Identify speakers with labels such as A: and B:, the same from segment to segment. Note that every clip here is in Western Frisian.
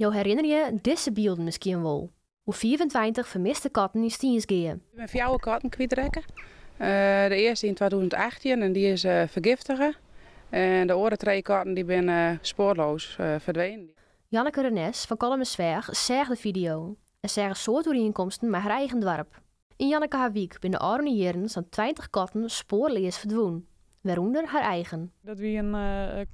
A: Jo herinnerje dizze bylden miskien wol. Oer 25 fermiste katten yn Stynsgea.
B: Ik bin fjouwer katten kwytrekke. De earste yn 2018 en dy is fergiftige. En de oare trije katten dy binne spoorloos ferdwenen.
A: Janneke Renes fan Kollumersweach seach de fideo en seach in soad oerienkomsten mei har eigen doarp. Yn Janneke har wyk binne de ôfrûne jierren sa'n 20 katten spoarleas ferdwûn, wêrûnder har eigen.
C: Dat wie in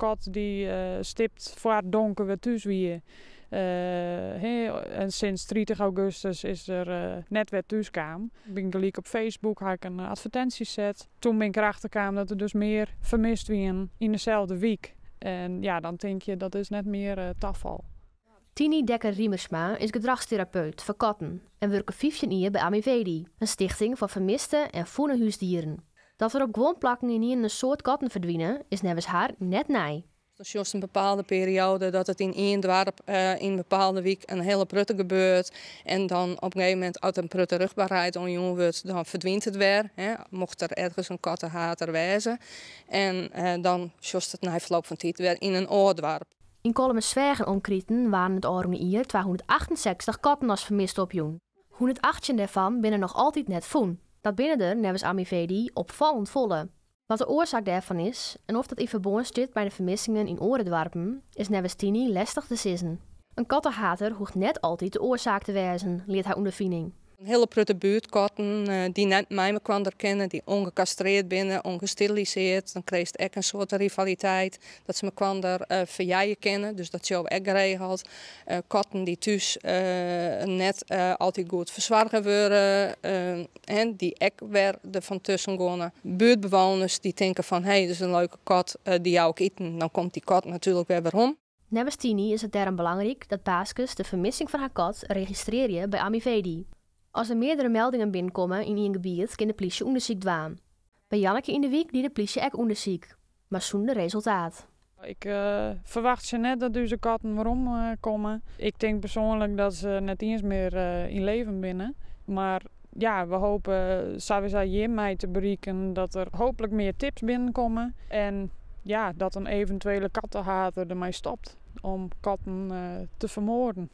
C: kat dy't stipt foar donker wer thús wie. En sinds 30 augustus is er net wer thús kaam. Ik bin gelyk op Facebook ha ik in advertinsje set. Toen bin ik erachter kaam dat der dus mear fermist wienen yn deselde wyk. En ja, dan tink je dat is net mear tafal.
A: Tiny Dekker-Riemersma is gedrachsterapeut foar katten en wurke 15 jier by Amivedi, in stichting foar fermiste en fûne húsdieren. Dat der op guon plakken ynienen in soad katten ferdwine, is neffens har net nij.
D: Dan sjochst in bepaalde perioade dat it yn ien doarp yn in bepaalde wyk in hiele protte gebeurt. En dan op in gegeven momint, as in protte ruchtberheid oanjûn wurdt, dan ferdwynt it wer. Hè, mocht der ergens in kattehater wêze. En dan sjochst it nei ferloop fan tiid wer yn in oar doarp.
A: Yn Kollumersweach en omkriten waarden it ôfrûne jier 268 katten as fermist opjûn. 118 dêrfan binne noch altyd net fûn. Dat binne der, neffens Amivedi, opfallend folle. Wat de oarsaak dêrfan is en oft dat yn ferbân stiet mei de fermissingen yn oare doarpen, is neffens Tiny lestich te sizzen. In kattehater hoecht net altyd de oarsaak te wêzen, leart har ûnderfining.
D: In hiele protte buertkatten dy't net mei mekoar kinne, dy't ûngekastreard binne, ûngesterilisearre. Dan krijst ek in soart rivaliteit dat se mekoar ferjeie kinne. Dus dat sjogge we ek geregeld. Katten dy't thús net altyd goed fersoarge wurde en dy't ek wer derfan tusken geane. Buertbewenners dy't tinke fan hé, dit is in leuke kat, dy jou ik iten. Dan komt dy kat natuerlik wer werom.
A: Neffens Tiny is it dêrom belangryk dat baaskes de fermissing fan har kat registrearje by Amivedi. As der meardere meldingen binnenkomme yn ien gebiet, kin de plysje ûndersyk dwaan. By Janneke yn de wyk die de plysje ek ûndersyk, mar sûnder resultaat.
C: Ik ferwachtsje net dat dizze katten werom komme. Ik tink persoanlik dat se net iens mear yn leven binne. Mar ja, we hoopje sawiesa hjirmei te berikken dat der hooplik mear tips binnenkomme. En ja, dat in eventuele kattehater dermei stopt om katten te fermoarden.